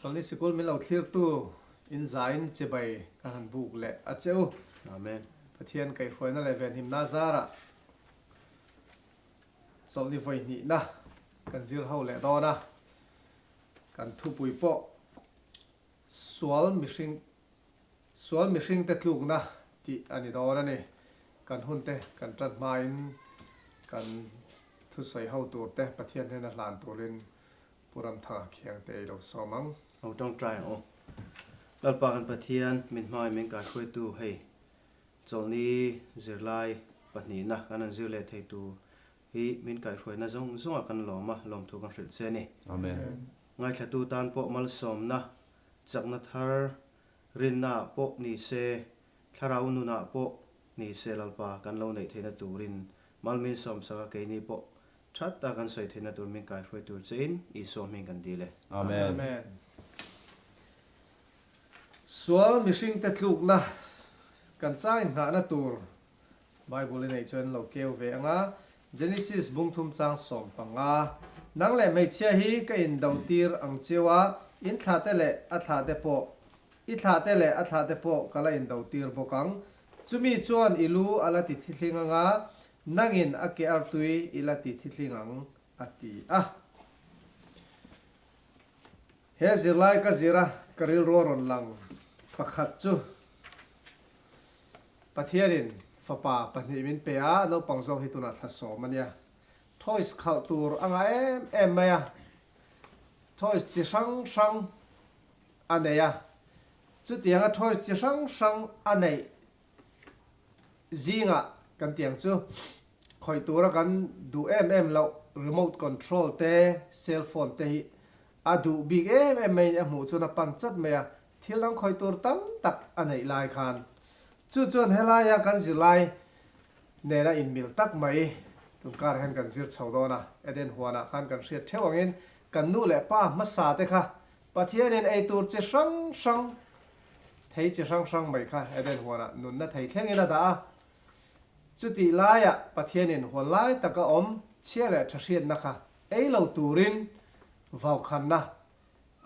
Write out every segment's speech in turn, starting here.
Chawlhni sikul min lo thlirtu in zain chibai ka han buk leh a che u. Amen. Pathian kaihhruaina leh venhimna zarah chawlhni vawi hnihna kan zir ho leh dawn a, kan thupui pawh sual mihring sual mihringte tlukna tih a ni dawn a ni. Kan hunte kan tan hmain kan thusawi ho turte Pathian hnena hlan turin Pu Ramthanga Khiangte i lo sawm ang. Lo tawngtai ang u. Lalpa kan Pathian min hmangaih min kaihruaitu hei chawlhni zirlai pahnihna kan han zir leh thei tur hi min kaihhruaina zawng zawnga kan lawm a, lawmthu kan hrilh che a ni. Amen. Ngaithlatu tan pawh malsawmna, chakna thar, rinna ah pawh ni se, thlarau nunah pawh ni se Lalpa kan lo neih theihna turin malmin sawmsaka keini pawh Tha tak an sawi theihna tur min kaihruai tur chein Isua hming kan dil e. Amen. Amen. Sual mihringte tlukna kan changin nghahna tur Bible i neih chuan lo keu ve ang a, Genesis bungthum chang 15, Nang leh hmeichhia hi ka indo tir ang cheu a, in thlahte leh a thlahte pawh, i thlahte leh a thlahte pawh ka la indo tir bawk ang. Chumi chuan i lu a la ti thithling ang a, Nangin a ke artui i la ti thitling ang, a ti a. He zirlai ka zir a, ka rilru a rawn lang pakhat chu Pathianin fapa pahnih min pe a, naupang zawk hi tunah thla sawm a nia. Toys khalh tur a ngah em em mai a, toys chi hrang hrang a nei a, chutianga toys chi hrang hrang a neih Zingah kan ti ang chu, khawih tura kan duh em em loh remote control te, cell phone te hi a duh bik em em mai a hmuh chuan a pan chat mai a, thil dang khawih tur tam tak a neih lai khan. Chu chuan helaia kan zirlai nena inmil tak mai tunkar hian kan zir chho dawn a, Eden huanah khan kan hriat theuh angin kan nu leh pa hmasa te kha Pathianin ei tur chi hrang hrang, thei chi hrang hrang mai kha Eden huanah nunna thei thlengin a dah a. Chutih laiah Pathianin huan lai taka awm chhia leh tha hriatna kha ei lo turin vaukhanna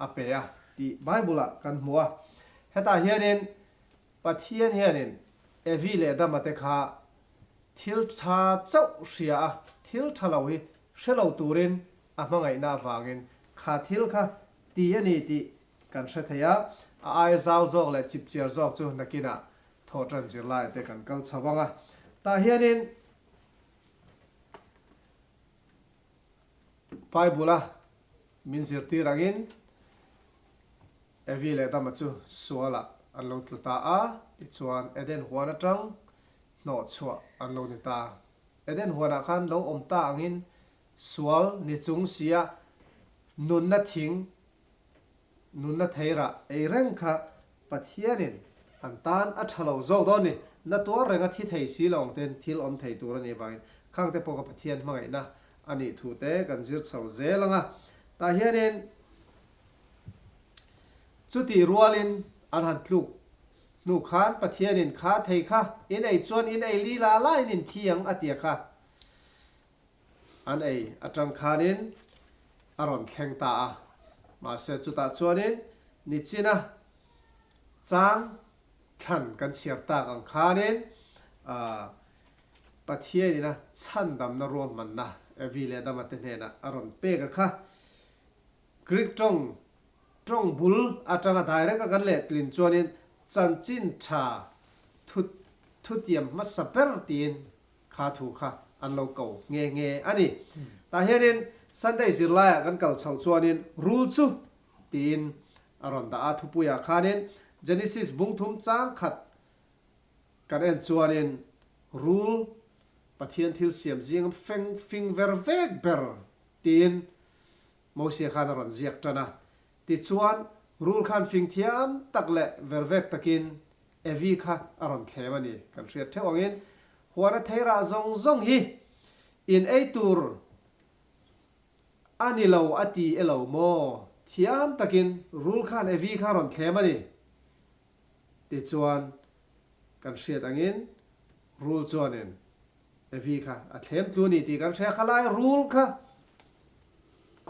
a pe a tih Bible-ah kan hmu a. Hetah hianin Pathian hianin Evi leh Adama te kha thil tha chauh hria a, thil tha lo hi hre lo turin a hmangaihna avangin kha thil kha ti a ni tih kan hre thei a, a aia zau zawk leh chipchiar zawk chu nakinah thawhtan zirlai te kan kal chho ang a. Tah hianin Bible-a min zirtir angin Evi leh Adama chu sualah an lo tlu ta a, tichuan Eden huan atang hnawhchhuah an lo ni ta. Eden huanah khan lo awm ta angin Sual ni chung sia nunna thing, nunna theirah ei reng kha Pathianin an tan a tha lo zawk dawn ni. Na tuar renga thi thei si lo ang ten thil awm thei tur a nih avangin khangte pawh kha Pathian hmangaihna a nih thu te kan zir chho zel ang a. Tah hianin chutih rualin an han tluk hnu khan Pathianin kha thei kha in ei chuan in ei li la la in in thi ang a tia kha. An ei atang khanin a rawn thleng ta a, mahse chutah chuanin nichina chang thlan kan chhiar tak ang khanin Pathianin a chhandamna ruahmanna Evi leh Adama te hnenah a rawn pek a kha. Greek tawng tawng bul atanga direct a kan lehtlin chuanin chanchin tha thu thutiam hmasa ber tiin Kha thu kha an lo ko nghe nghe a ni. Tah hianin Sunday zirlaiah kan kal chhoh chuanin rul chu tiin a rawn dah a, thupuiah khanin Genesis bungthum chang khat kan en chuanin rul Pathian thil siam zing feng fing ver vek ber tiin Mosia khan a rawn ziak tan a. Tichuan rul khan fing thiam tak leh ver vek takin Evi kha a rawn thlem a ni. Kan hriat theuh angin huana theirah zawng zawng hi in ei tur a ni lo a ti e lo maw? Thiam takin rul khan Evi kha a rawn thlem a ni. Tichuan kan hriat angin rul chuanin Evi kha a thlem tlu a ni tih kan hria kha lai rul kha.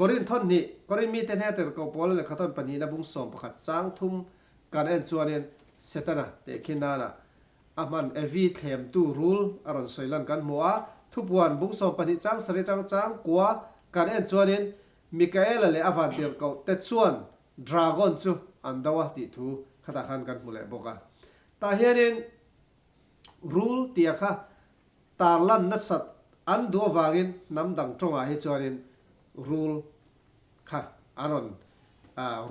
Korin thawn hnih, Korin mite hnena tirhkoh Paula lehkha thawn pahnihna bung 11 chang thum kan en chuanin Setana tehkhin nana a hman Evi thlemtu rul a rawn sawi lan kan hmu a. Thupuan bung 12 chang sarih atang chang kua kan en chuanin Mikaela leh a van tirhkoh te chuan Dragon chu an do a tih thu khatah khan kan hmu leh bawk a. Tah hianin rul tia kha tarlan nasat an duh avangin hnam dang tawngah hi chuanin rul kha an rawn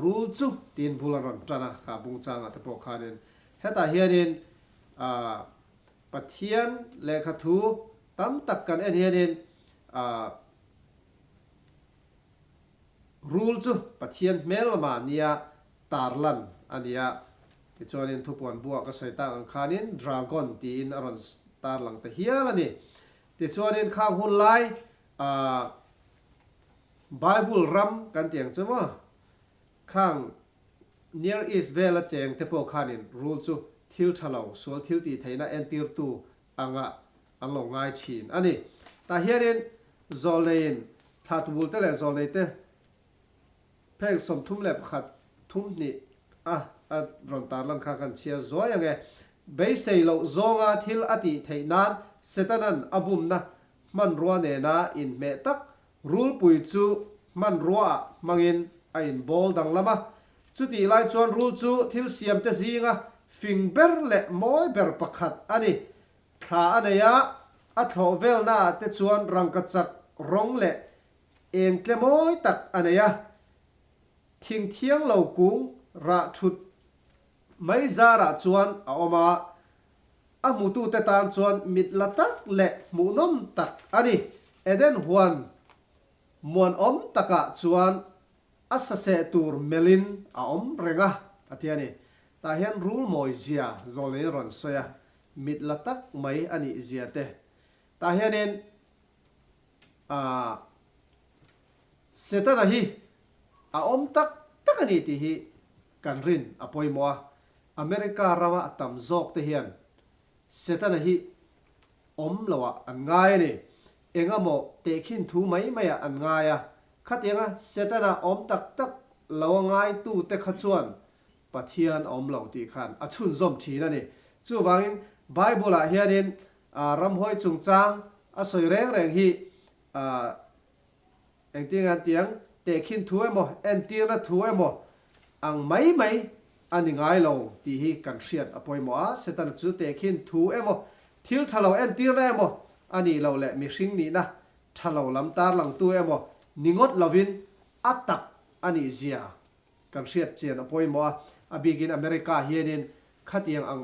rul chu tiin bul an rawn tan a kha bung changah te pawh khanin hetah hianin Pathian lehkha thu tam tak kan en hianin Rul chu Pathian hmel lama nia tarlan a ni a, tichuanin thupuan buah ka sawi tak ang khanin dragon tiin a rawn tarlang ta hial a ni. Tichuanin khang hun lai ah Bible ram kan tih ang chu maw, khang Near East vela cheng te pawh khanin rul chu thil tha lo, sual thil tih theihna entirtu anga an lo ngai thin a ni. Tah hianin zawlneiin thla tubul te leh zawlnei te pheng 31 thum hnih a a rawn tarlan kha kan chhiar zuai ang e. Beisei loh zawnga thil a tih theih nan Setanan a bumna hmanrua nena inhmeh tak rulpui chu hmanruaah hmangin a inbawl danglam a. Chutih lai chuan rul chu thil siamte zinga fing ber leh mawi ber pakhat a ni. Thla a nei a, a thlawh velnaah te chuan rangkachak rawng leh eng tle mawi tak a nei a. Thing thiang lo kung rah thut mai zarah chuan a awm a, a hmutute tan chuan mit la tak leh hmuhnawm tak a ni. Eden huan muanawm takah chuan a saseh tur melhin a awm reng a, a ti a ni. Tah hian rul mawi zia zawlneiin rawn sawi a, mit la tak mai a nih zia te. Tah hianin aah Setana hi a awm tak tak a ni tih hi kan rin a pawimawh a. America rama a tam zawk te hian Setana hi awm loah an ngai a ni. Engamaw tehkhin thu mai maiah an ngai a. Khatianga Setana awm tak tak lo a ngaitute kha chuan Pathian a awm lo tih khan a chhunzawm thin a ni. Chuvangin Bible-ah hianin ramhuai chungchang a sawi reng reng hi engtin an ti ang, tehkhin thu emaw, entirna thu emaw ang mai mai a ni ngai lo tih hi kan hriat a pawimawh a. Setana chu tehkhin thu emaw, thil tha lo entirna emaw a nih loh leh mihring nihna tha lo lam tarlangtu emaw ni ngawt lovin a tak a nih zia Kan hriat chian a pawimawh a, a bikin America hianin khatiang ang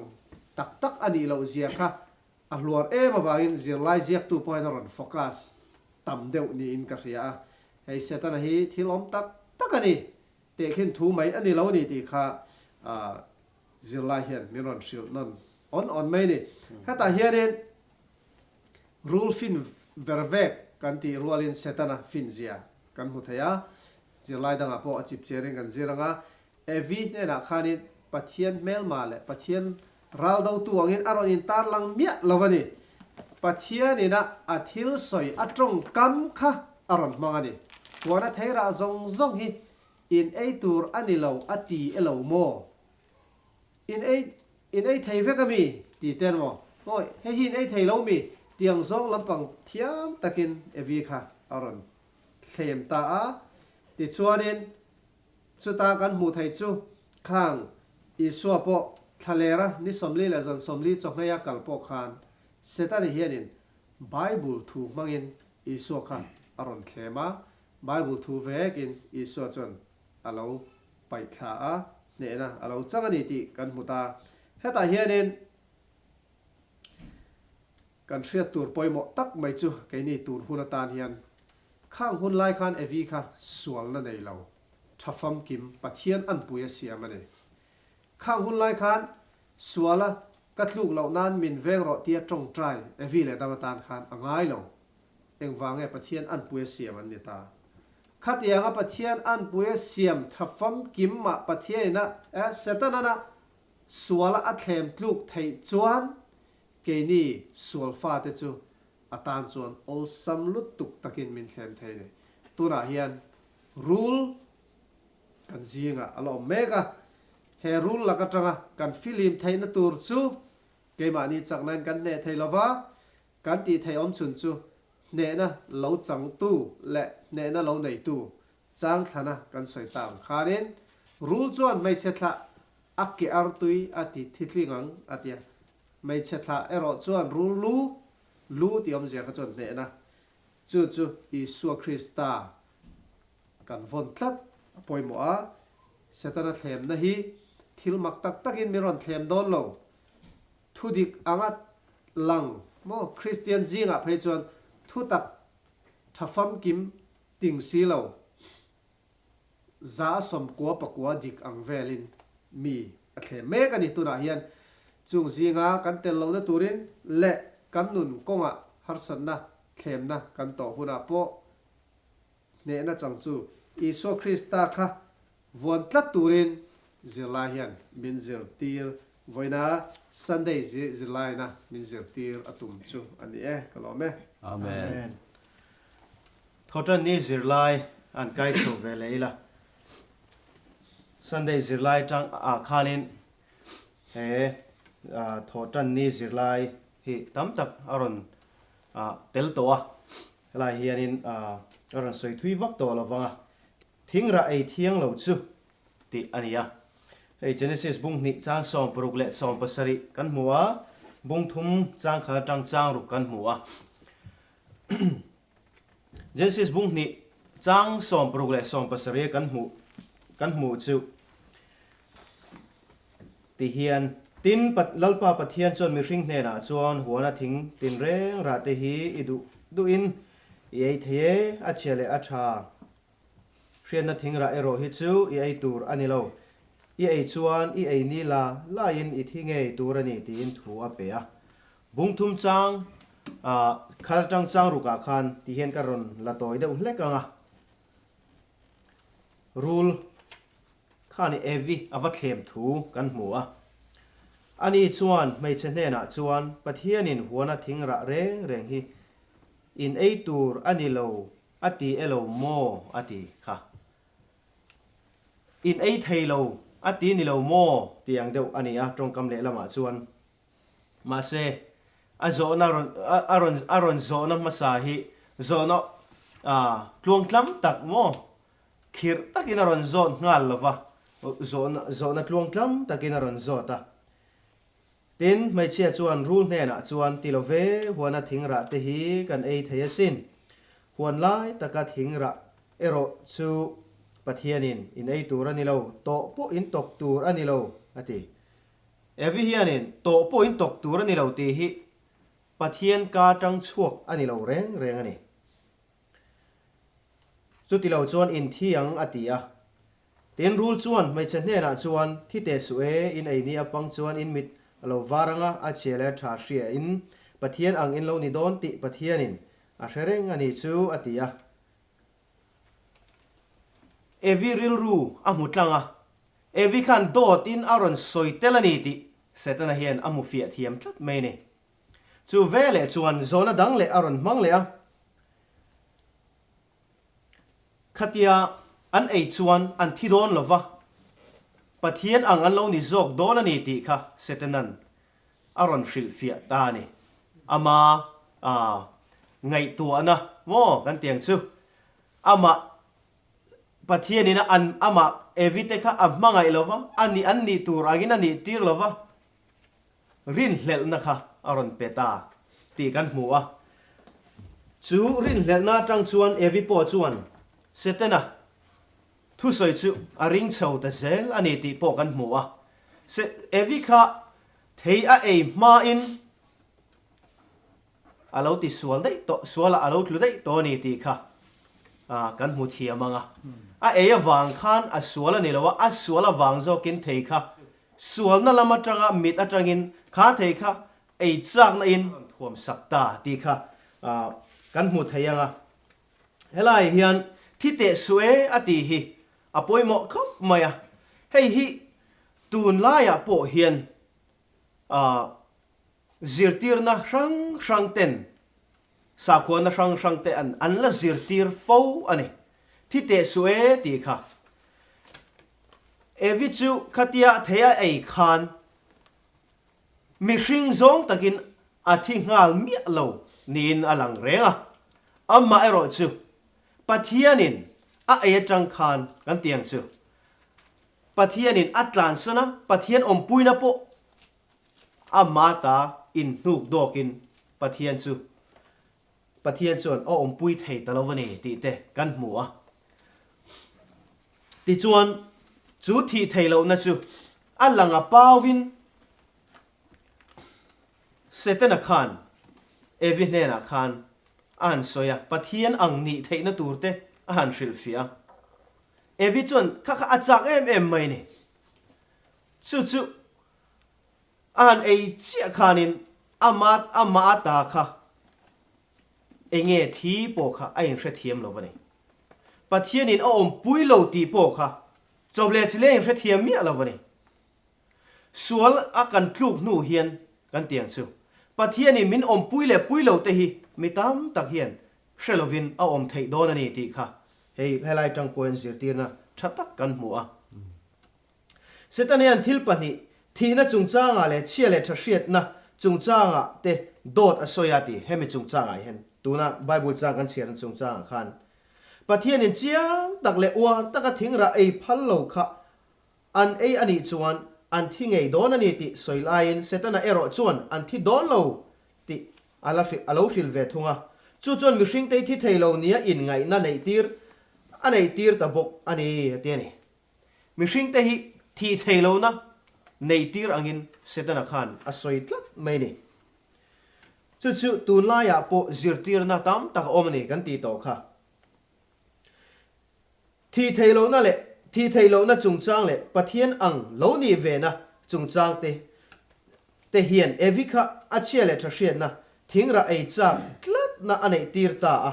tak tak a nih loh zia kha a hluar em avangin zirlai ziaktu pawh hian a rawn focus tam deuh niin ka hria a. Hei Setana hi thil awm tak tak a ni, tehkhin thu mai a ni lo ni tih kha zirlai hian min rawn hrilh nawn awn awn mai a ni. Hetah hianin rul fin ver vek kan tih rualin Setana fin zia kan hmu thei a, Zirlai dangah pawh a chip cherin kan zir ang a, Evi hnenah khanin Pathian hmelma leh Pathian ral dotu angin a rawn intarlang miah lo a ni. Pathianin a a thil sawi a tawngkam kha a rawn hmang a ni. Huana theirah zawng zawng hi in ei tur a ni lo a ti e lo maw? In ei in ei thei vek a mi? ti te maw? Awi, hei hi in ei thei lo mi? Tiang zawng lampang thiam takin Evi kha a rawn thlem ta a, tichuanin chuta kan hmuh theih chu khang Isua pawh thlalera ni 40 leh zan 40 chawhngheia kal pawh khan Setani hianin Bible thu hmangin Isua kha a rawn thlem a, Bible thu vekin Isua chuan a lo paih thla a, hnehna a lo chang a ni tih kan hmu ta. Hetah hianin Kan hriat tur pawimawh tak mai chu keini tun hun atan hian khang hun lai khan Evi kha sualna nei lo, tha famkim Pathian anpui a siam a ni. Khang hun lai khan suala ka tluk loh nan min veng rawh tia tawngtai Evi leh dam atan khan a ngai lo. Engvang nge Pathian anpui a siam an ni ta? Khatianga Pathian anpui a siam tha famkim mah Pathianina, eh, Setanan a suala a thlem tluk theih chuan Keini sual fate chu a tan chuan awlsam lutuk takin min thlem thei ni. Tunah hian. Rul kan zingah a la awm mek a, he rul lak atanga kan filim theihna tur chu keimahni chaknain kan hneh thei lova, kan tih theih awm chhun chu hnehna lo changtu leh hnehna lo neitu changthlana kan sawi ta ang khanin rul chuan hmeichhe thlah a ke artui a ti thitling ang a ti a, hmeichhe thlah erawh chuan rul lu lu tih awmzia kha chuan hnehna chu chu Isua Krista kan vawn tlat a pawimawh a, Setana thlemna hi thil mak tak takin min rawn thlem dawn lo. Thudik anga lang maw Kristian zingah phei chuan thutak tha famkim ting si lo, 190 pakua dik ang velin mi a thlem mek a ni. Tunah hian chung zinga kan tel lohna turin leh kan nun kawngah harsatna thlemna kan tawh hunah pawh Hnehna chang chu Isua Krista kha vuan tlat turin zirlai hian min zirtir vawiina Sunday zirlaina min zirtir a tum chu a ni e, ka lawm e. Amen. Thawhtanni zirlai an kai chho ve leh ila. Sunday zirlai tang ah khanin he thawhtanni zirlai hi tam tak a rawn tel tawh a. Helai hianin a rawn sawi thui vak tawh lo vang a, thingrah ei thiang lo chu tih a ni a. Hei Genesis bung hnih chang 60 leh 70 kan hmu a, bung thum chang khat atang chang ruk kan hmu a. Genesis bung hnih chang 60 leh 70 kan hmuh kan hmuh chu Ti hian, tin, Lalpa Pathian chuan mihring hnenah chuan huana thing tinreng rah te hi i duh duhin i ei thei e, a chhia leh a tha. Hriatna thing rah erawh hi chu i ei tur a ni lo. I ei chuan i ei ni la laiin i thi ngei tur a ni tiin thu a pe a. Bung thum chang, khal tang chang rukah khan ti hian ka rawn la tawi deuh hlek ang a. Rul Khani Evi a va thlem thu kan hmu a. Ani chuan hmeichhe hnenah chuan Pathianin huana thing rah reng reng hi in ei tur a ni lo a ti e lo maw a ti kha. In ei thei lo a ti ni lo maw tih ang deuh a ni a tawngkam lehlamah chuan. Mahse, a zawhna rawn a rawn a rawn zawhna hmasa hi zawhna tluangtlam tak maw Khirh takin a rawn zawt nghal lo va, zawhna zawhna tluangtlam takin a rawn zawt a. Tin, hmeichhia chuan rul hnenah chuan, Ti lo ve, huana thingrah te hi kan ei thei asin. Huan lai taka thingrah erawh chu Pathianin in ei tur a ni lo, tawh pawh in tawk tur a ni lo, a ti. Evi hianin tawh pawh in tawk tur a ni lo tih hi Pathian ka tang chhuak a ni lo reng reng a ni. Chuti lo chuan in thi ang a ti a. Tin rul chuan hmeichhe hnenah chuan thi teh suh e, in ei ni apang chuan in mit a lo var anga a chhia leh a tha hria in Pathian ang in lo ni dawn tih Pathianin a hre reng a ni chu a ti a. Evi rilru a hmu tlang a, Evi khan dawt in a rawn sawi tel a ni tih Setana hian a hmu fiah thiam tlat mai a ni. Chu veleh chuan zawhna dang leh a rawn hmang leh a. Khatia an ei chuan an thi dawn lo va, Pathian ang an lo ni zawk dawn a ni tih kha Setanan a rawn hrilhfiah ta a ni. Ama ngaihtuahna maw kan ti ang chu, amah Pathianin a an amah Evite kha a hmangaih lo va, a nih an nih tur angin a nih tir lo va, rinhlelhna kha a rawn pe ta tih kan hmu a. Chu rinhlelhna atang chuan Evi pawh chuan Setana thusawi chu a ring chho ta zel a ni tih pawh kan hmu a. Evi kha thei a ei hmain A lo ti sual daih tawh, sualah a lo tlu daih tawh a ni tih kha kan hmu thiam ang a. A ei avang khan a sual a ni lo a, a sual avang zawkin thei kha sualna lam atanga mit atangin kha thei kha ei chakna in a rawn thuam sak ta tih kha kan hmu thei ang a. Helai hian thi teh suh e a tih hi a pawimawh khawp mai a. Hei hi tunlaiah pawh hian Zirtirna hrang hrang ten sakhuana hrang hrang te an an la zirtir fo a ni. Thi teh suh e tih kha. Evi chu khatia thei a ei khan mihring zawng takin a thi nghal miah lo niin a lang reng a. Amah erawh chu Pathianin a ei atang khan kan ti ang chu. Pathianin a tlansan a, Pathian awmpuina pawh amah ta inhnuk dawkin Pathian chu Pathian chuan a awmpui thei ta lo a ni tih te kan hmu a. Tichuan, chu thih theih lohna chu a lang a pauin Setana khan Evi hnenah khan a han sawi a, Pathian ang nih theihna tur te a han hrilhfiah a. Evi chuan kha kha a chak em em mai a ni. Chu chu A han ei chiah khanin ama amah a ta kha enge thi pawh kha a inhrethiam lo va ni. Pathianin a awmpui lo tih pawh kha chawp leh chile a inhrethiam miah lo va ni. Sual a kan tluk hnu hian kan ti ang chu. Pathianin min awmpui leh pui lo te hi mi tam tak hian hre lovin a awm theih dawn a ni tih kha hei helai tang pawhin zirtirna tha tak kan hmu a. Setana hian thil pahnih, thihna chungchangah leh chhia leh tha hriatna chungchangah te dawt a sawi a ti. Hemi chungchangah hian tuna Bible chang kan chhiarna chungchangah khan Pathianin chiang tak leh uar taka thingrah ei phal lo kha an ei a nih chuan an thi ngei dawn a ni tih sawi laiin Setana erawh chuan an thi dawn lo tih a la a lo hrilh ve thung a. Chu chuan mihringte thi thei lo nia inngaihna neihtir a neihtir ta bawk a ni a ti a ni. Mihringte hi thih thei lohna neihtir angin Setana khan a sawi tlat mai a ni. Chu chu tunlaiah pawh zirtirna tam tak a awm a ni kan tih tawh kha. Thih thei lohna leh thih thei lohna chungchang leh Pathian ang lo nih vena chungchang te te hian Evi kha a chhia leh tha hriatna thingrah ei chak tlatna a neihtir ta a.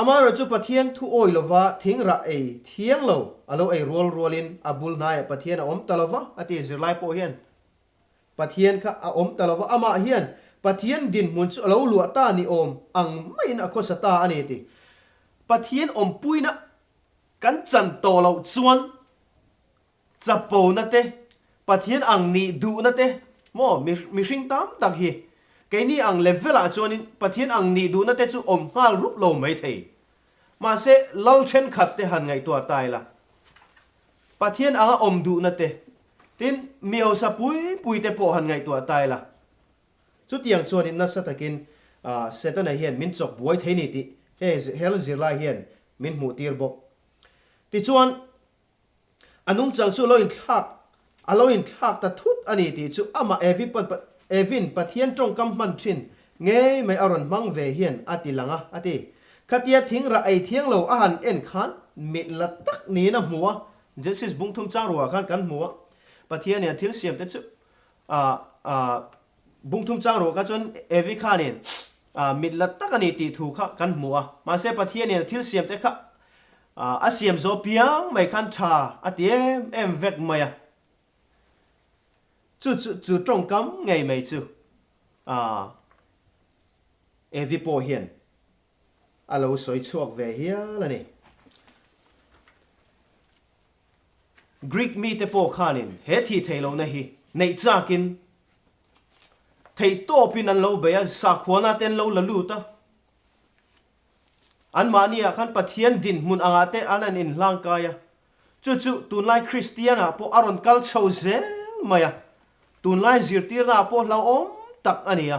Amaherawh chu Pathian thu awi lova thingrah ei thiang lo a lo ei rual rualin a bul hnaiah Pathian a awm ta lova a ti zirlai pawh hian Pathian kha a awm ta lova amah hian Pathian dinhmun chu a lo luah ta ni awm ang maiin a khawsa ta a ni ti. Pathian awmpuina kan chan tawh loh chuan Chapona te, Pathian ang nih duhna te, maw mihring tam tak hi keini ang level ah chuanin Pathian ang nih duhna te chu awm nghal rup lo mai thei. Mahse lal thenkhat te han ngaihtuah ta ila, Pathian anga awm duhna te, tin mi hausa pui pui te pawh han ngaihtuah ta ila, chutiang chuanin nasa takin Setana hian min chawk buai thei ni tih heng hel zirlai hian min hmuh tir bawk. Tichuan. A nungchang chu a lo inthlak a lo inthlak ta thut a ni tih chu amah Evi pawn Evin Pathian tawngkam hman thin ngei mai a rawn hmang ve hian a ti lang a, a ti. Khatia thingrah ei thiang lo a han en khan mit la tak niin a hmu a, Genesis bungthum chang ruah khan kan hmu a, Pathianin a thil siam te chu a a bungthum chang ruah kha chuan Evi khanin a mit la tak a ni tih thu kha kan hmu a, mahse Pathianin a thil siam te kha A siam zawh piang mai khan tha a ti em em vek mai a, chu chu chu tawngkam ngei mai chu Evi pawh hian a lo sawi chhuak ve hial a ni. Greek mite pawh khanin he thih theih lohna hi neih chakin theihtawpin an lo bei a, sakhuana te an lo la lut a. Anmahniah khan Pathian dinhmun angah te an han inhlangkai a, chu chu tunlai Kristianah pawh a rawn kal chho zel mai a, tunlai zirtirnaah pawh hlauhawm tak a ni a.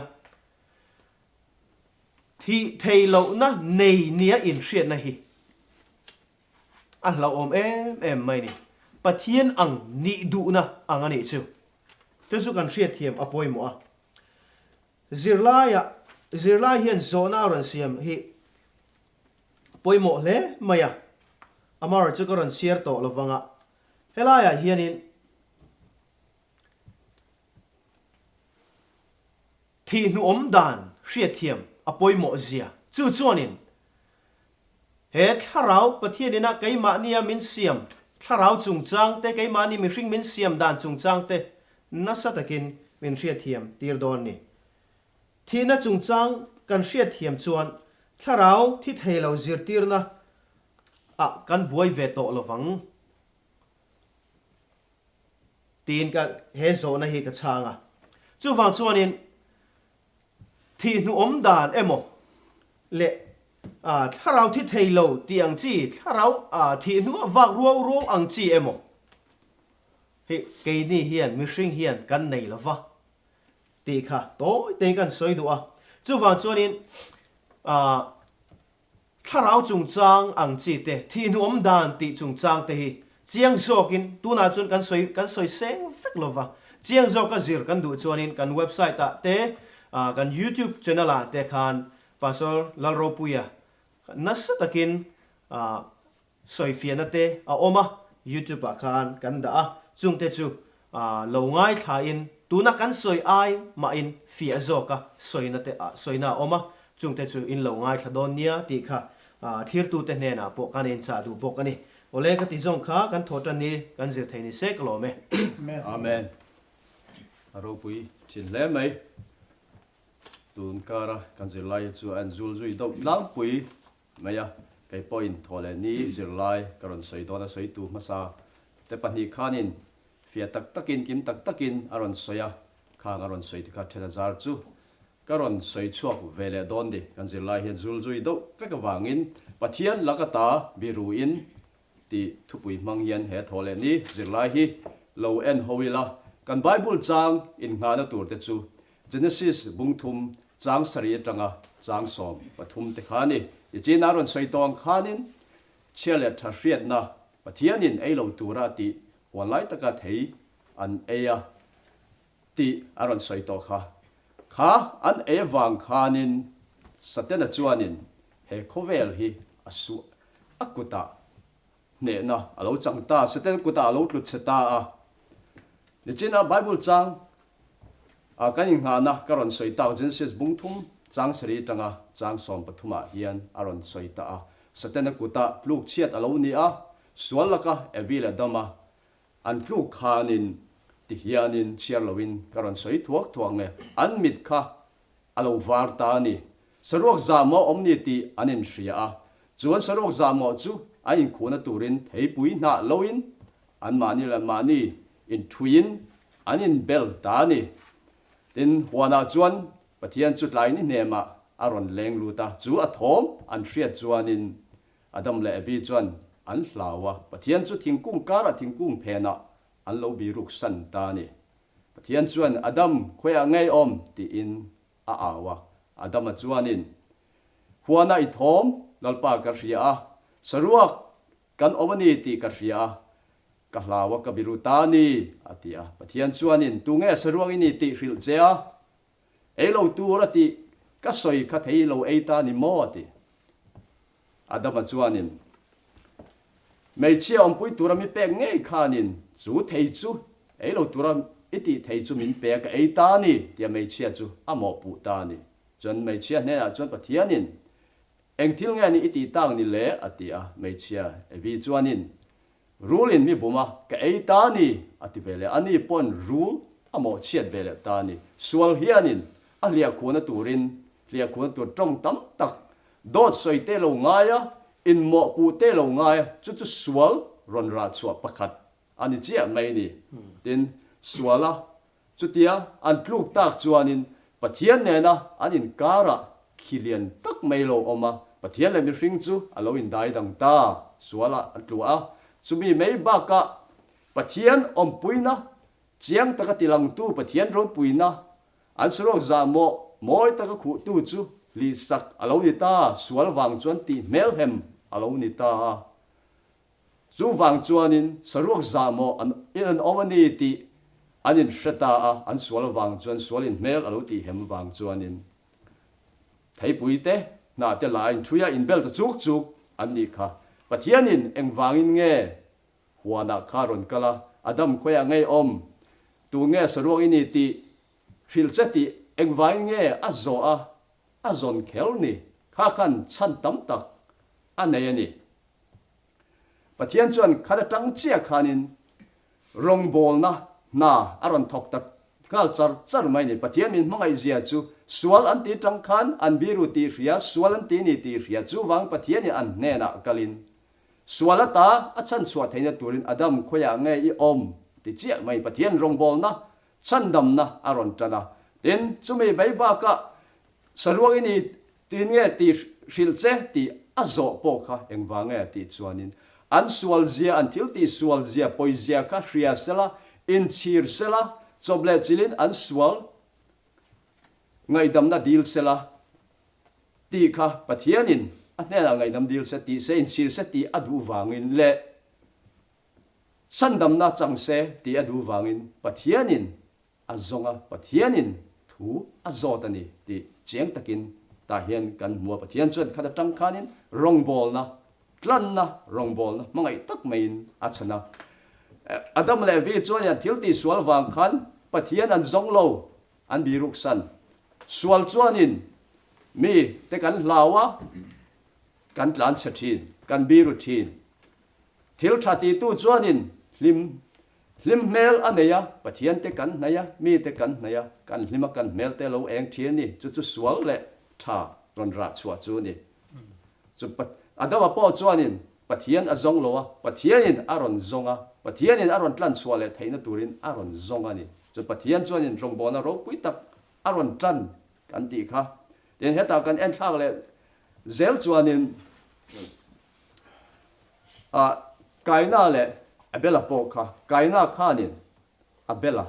Thih theih lohna nei nia inhriatna hi a hlauhawm em em mai a ni. Pathian ang nih duhna ang a nih chu. Chu chu kan hriatthiam a pawimawh a. Zirlaiah, Zirlai hian zawhna a rawn siam hi pawimawh hle mai a, Amar chu ka rawn chhiar tawh lo vang a, helaiah hianin thihhnuawm dan hriatthiam a pawimawh zia chu chuanin he thlarau Pathianina keimahnia min siam thlarau chungchang te, keimahni mihring min siam dan chungchang te Nasa takin min hriatthiam tir dawn ni. Thihna chungchang kan hriatthiam chuan thlarau thi thei lo zirtirna Ah kan buai ve tawh lovang tiin ka he zawhna hi ka chhang a. Chuvang chuanin thih hnuawm dan emaw leh thlarau thi thei lo tih ang chi, thlarau thih hnuah vak ruau ruau ang chi emaw hi keini hian mihring hian kan nei lova tih kha tawi tein kan sawi duh a. Chuvang chuanin Thlarau chungchang ang chi te, thihnuam dan tih chungchang te hi chiang zawkin tunah chuan kan sawi kan sawi seng vek lo va. Chiang zawka zir kan duh chuanin kan website ah te, kan youtube channel ah te khan Pastor Lalropuia nasa takin Sawifiahna te a awm a, YouTube ah khan kan dah a, chungte chu lo ngaithlain tuna kan sawi ai mahin fiah zawka sawina te sawina a awm a, chungte chu in lo ngaithla dawn nia tih kha thlirtute hnenah pawh kan inchah duh bawk a ni. Awle ka ti zawng kha kan thaw tan hi kan zir thei ni se ka lawm e. Amen. A ropui thin hle mai. Tun kara kan zirlai hi chu a enzul zui deuh tlangpui Mai a, kei pawhin thaw leh ni zirlai ka rawn sawi dawn a sawitu hmasa te pahnih khanin fiah tak takin kim tak takin a rawn sawi a, khang a rawn sawi te kha then a zar chu ka rawn sawi chhuak ve leh dawn ni, kan zirlai hian zul zui deuh vek avangin Pathian laka ta biruin tih thupui hmang hian he thaw leh ni zirlai hi lo en ho ila, kan Bible chang innghahna tur te chu Genesis bung thum chang sarih atanga chang 13 te kha a ni. Tichin a rawn sawi tawh ang khanin chhia leh tha hriatna Pathianin ei lo tura a tih huan lai taka thei an ei a tih a rawn sawi tawh kha. Kha an ei avang khanin Satena chuanin he khawvel hi a suah a kutah hnehna a lo chang ta, Satan kutah a lo tlut chhe ta a. Nichina Bible chang a kan inghahna ka rawn sawi tak Genesis bung thum chang sarih atanga chang 13 ah hian a rawn sawi ta a. Satana kutah tluk chhiat a lo ni a, sual laka Evi leh Adama an tluk khanin ti hianin chhiar loin ka rawn sawi thuak thuak nge an mit kha A lo var ta a ni. Saruak zahmawh awm ni tih an inhria a, chuan saruak zahmawh chu an inkhuhna turin theipui hnah loin anmahni leh mahni inthuiin an inbel ta a ni. Tin, huanah chuan Pathian chu tlai ni hnemah a rawn leng lut a, chu a thawm an hriat chuanin Adam leh Evi chuan an hlau a, Pathian chu thingkung karah thingkung phenah an lo biruk san ta a ni. Pathian chuan, Adam, khawiah ngei awm? tiin a au a. Adama chuanin, Huana i thawm, Lalpa ka hria a, saruak kan awm a ni tih ka hria a, ka hlau a, ka biru ta a ni, a ti a. Pathian chuanin, Tunge saruak i ni tih hrilh che a? Ei lo tur a tih ka sawi kha thei lo ei ta ni maw? a ti. Adama chuanin, Hmeichhia awmpui tura mi pek ngei khanin chu thei chu ei lo tura i tih thei chu min pe a, ka ei ta a ni, tia hmeichhia chu a mawhpuh ta a ni. Chuan hmeichhia hnenah chuan Pathianin, Eng thil nge ni i tih tak ni le? a ti a. Hmeichhia Evi chuanin, Rul in mi bum a, ka ei ta a ni, a ti ve leh. Ani pawn rul a mawhchhiat ve leh ta a ni. Sual hianin a hliahkhuhna turin hliahkhuhna tur tawng tam tak, dawt sawi te lo ngai a, inmawhpuh te lo ngai a, chu chu sual rawn rah chhuah pakhat a ni chiah mai ni. Tin, suala Chutia an tluk tak chuanin Pathian nena an inkarah khi lian tak mai lo awm a, Pathian leh mihring chu a lo indai dang ta, sualah an tlu a. Chumi mai bakah Pathian awmpuina, chiang taka tilangtu Pathian ropuina, an saruak zahmawh mawi taka khuhtu chu hlihsak a lo ni ta, sual vang chuan tih hmelhem a lo ni ta a. Chuvang chuanin saruak zahmawh an in an awm a ni tih an inhre ta a, an sual avang chuan sualin hmel a lo tih hem vang chuanin theipui te hnah te la a inthui a, inbel ta chuk chuk an nih kha. Pathianin engvangin nge huanah kha rawn kal a, Adam khawiah ngei awm? Tu nge saruak i ni tih hrilh che tih engvangin nge a zawh a, a zawn kher ni? Kha khan chhan tam tak a nei a ni. Pathian chuan khat atang chiah khanin rawngbawlna hna a rawn thawk ta nghal char char mai ni. Pathian min hmangaih zia chu sual an ti tang khan an biru tih hria, sual an ti ni tih hria. Chuvang Pathianin an hnenah kalin. Sual ata a chhanchhuah theihna turin Adam khawiah nge i awm ti chiah mai Pathian rawngbawlna chhandamna a rawn tan a. Tin, chumi mai bakah saruak i ni tin nge ti hrilh che tih a zawh pawh kha engvang nge tih chuanin an sualzia, an thil tih sualzia, pawizia kha hria sela, inchhir sela, chawp leh chilhin an sual ngaihdamna dil sela tih kha Pathianin a hnenah ngaihdam dil se tih se, inchhir se tih a duh vangin leh Chhandamna chang se tih a duh vangin Pathianin a zawng a, Pathianin thu a zawt a ni tih chiang takin tah hian kan hmu a. Pathian chuan khat atang khanin rawngbawlna, tlanna rawngbawlna hmangaih tak maiin a chhan a. Adam leh Evi chuan an thil tihsual vang khan Pathian an zawng lo, an biruksan. Sual chuanin mi te kan hlau a, kan tlanchhe thin, kan biru thin. Thil tha titu chuanin hlim hlim hmel a nei a, Pathian te kan hnaih a, mi te kan hnaih a, kan hlim a kan hmel te lo eng thin a ni. Chu chu sual leh tha rawn rah chhuah chu a ni. Chu Adama pawh chuanin Pathian a zawng lo a, Pathianin a rawn zawng a, Pathianin a rawn tlan chhuah leh theihna turin a rawn zawng a ni. Chu Pathian chuanin rawngbawlna ropui tak a rawn tan kan tih kha. Tin, hetah kan enthlak leh zel chuanin Ah, Kaina leh Abela pawh kha, Kaina khanin Abela,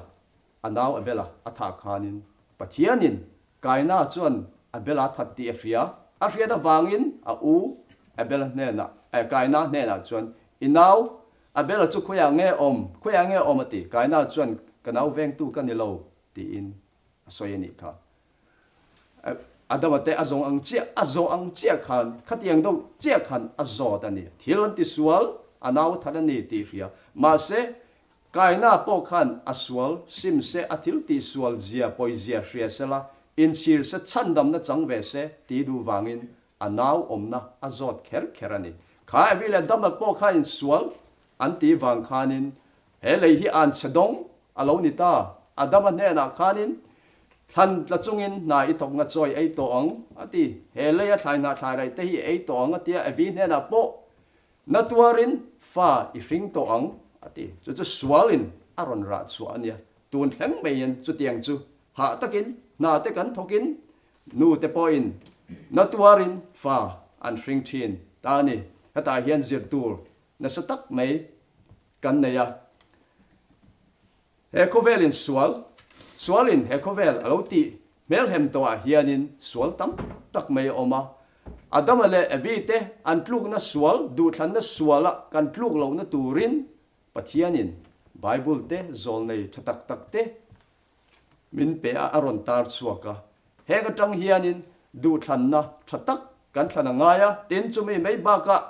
a nau Abela a thah khanin Pathianin Kaina chuan Abela a that tih a hria. A hriat avangin a u Abela hnenah, eh, Kaina hnenah chuan, I nau Abela chu khawiah nge awm, khawiah nge awm a ti. Kaina chuan, Ka nau vengtu ka ni lo, tiin a sawi a nih kha. Adama te a zawng ang chiah, a zawh ang chiah khan, khatiang deuh chiah khan a zawt a ni. Thil an ti sual, a nau that a ni tih hria. Mahse, Kaina pawh khan a sual sim se, a thil tih sual zia, pawi zia hria se la, inchhir se, chhandamna chang ve se tih duh vangin a nau awmna a zawt kher kher a ni. Kha Evi leh Adama pawh khan insual an tih vang khanin He lei hi an chhe dawng a lo ni ta. Adama hnenah khanin, Thlan tla chungin hna i thawk nga chawi ei tawh ang, a ti. He leia thlai hnah thlai raih te hi i ei tawh ang, a ti a. Evi hnenah pawh, Na tuarin fa i hring tawh ang, a ti. Chu chu sualin a rawn rah chhuah a nia. Tun thleng maiin chutiang chu hah takin hna te kan thawkin nu te pawhin na tuarin fa an hring thin ta a ni. Hetah hian zir tur nasa tak mai kan nei a. He khawvelin sual, sualin he khawvel a lo tih hmelhem tawhah hianin sual tam tak mai a awm a. Adama leh Evi te an tlukna sual, duhthlanna suala kan tluk lohna turin Pathianin Bible te zawlnei tha tak tak te Min pe a, a rawn tar chhuak a. Heng atang hianin duhthlanna tha tak kan thlan a ngai a, tin chumi mai bakah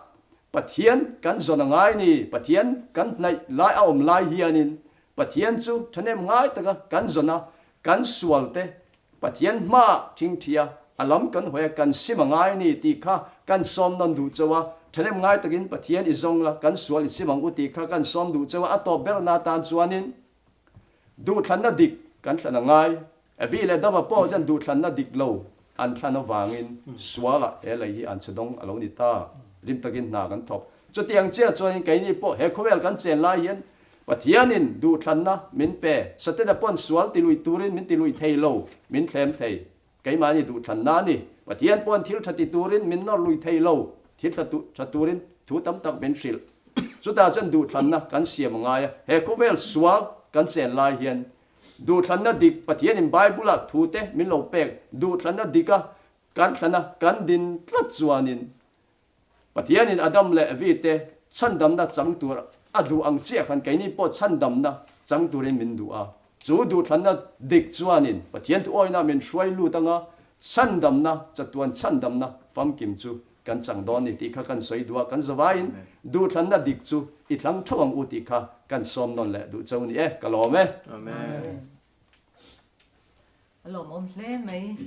Pathian kan zawn a ngai ni. Pathian kan hnaih lai a awm lai hianin Pathian chu thahnem ngai taka kan zawn a, kan sual te Pathian hmaah thingthi a, a lam kan hawi a, kan sim a ngai ni tih kha kan sawm nawn duh chauh a. Thahnem ngai takin Pathian i zawng la, kan sual i sim ang u tih kha kan sawm duh chauh a, a tawp berna atan chuanin Duhthlanna dik kan thlan a ngai. Evi leh Adama pawh chuan duhthlanna dik lo an thlan avangin sualah he lei hi an chhe dawng a lo ni ta. Rim takin hna kan thawk. Chutiang chiah chuanin keini pawh he khawvel kan chen lai hian Pathianin duhthlanna min pe. Satena pawn sual ti lui turin min ti lui thei lo, min thlem thei. Keimahni duhthlanna a ni. Pathian pawn thil tha ti turin min nawr lui thei lo. Thil tha tha turin thu tam tak min hrilh. Chutah chuan duhthlanna kan siam a ngai a. He khawvel sual kan chen lai hian duhthlanna dik Pathianin Bible-ah thute min lo pek duhthlanna dika kan thlana kan din tlat chuanin Pathianin Adam leh Evi te chhandamna chang tur a duh ang chiah khan keini pawh chhandamna chang turin min duh a. Chu duhthlanna dik chuanin Pathian thuawina min hruai lut anga chhandamna, chatuan chhandamna famkim chu kan chang dawn ni tih kha kan sawi duh a, kan zavaiin duhthlanna dik chu i thlang theuh ang u tih kha kan sawm nawn leh duh cheu ni e, ka lawm e. Amen. A lawmawm hle mai.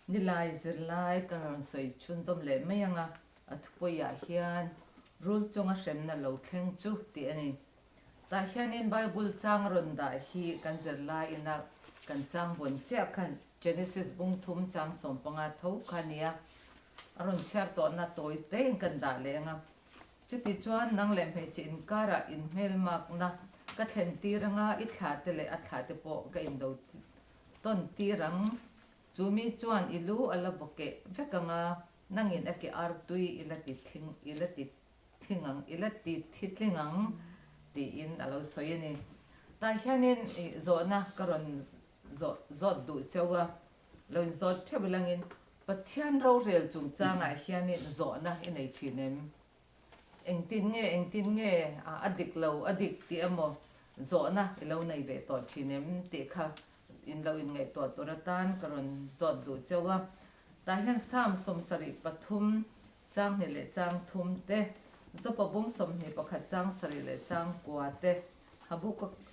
Nilai zirlai ka rawn sawi chhunzawm leh mai ang a, a thupuiah hian rul chunga hremna lo thleng chu tih a ni. Tah hianin Bible chang rawn dah hi kan zirlai ina kan chang vawn chiah khan Genesis bung thum chang 15 tho kha a nia, a rawn chhiar tawhna tawi tein kan dah leh ang a. Chutichuan nang leh hmeichhe inkarah inhmelmakna ka thlen tir anga i thlate leh a thlate pawh ka indo tawn tir ang. Chu mi chuan i lu a la bawkeh vek anga nangin a ke artui i la ti thling i la ti thling ang i la ti thi tling ang tiin a lo sawi a ni. Tah hianin i zawhna ka rawn zawh zawt duh cheu a, lo inzawt theuh ilangin Pathian rorel chungchangah hianin zawhna i nei thin em? Engtin nge engtin nge a dik lo a dik tih emaw zawhna i lo nei ve tawh thin em tih kha in lo inngaihtuah tur atan ka rawn zawt duh cheu a. Tah hian Psalm 73 chang hnih leh chang thum te, Zopa bung 21 chang sarih leh chang kua te,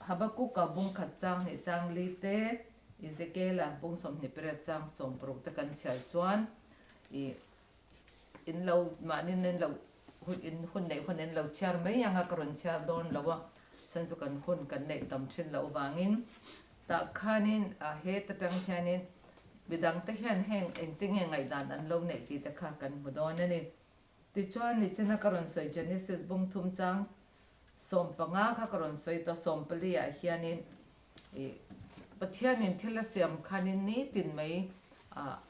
Habakuka bung khat chang hnih chang li te, Ezekiela bung 28 chang 60 te kan chhiar chuan i in lo mahni in lo hun in hun neih hun in lo chhiar mai ang a ka rawn chhiar dawn lo a chhan chu kan hun kan neih tam thin loh vangin tah khanin a het atang hianin midang te hian heng engtinge ngaihdan an lo neih tih te kha kan hmu dawn a ni. Tichuan nichina ka rawn sawi Genesis bung thum chang 15 kha ka rawn sawi tawh 14 ah hianin Ih, Pathianin thil a siam khanin nitin mai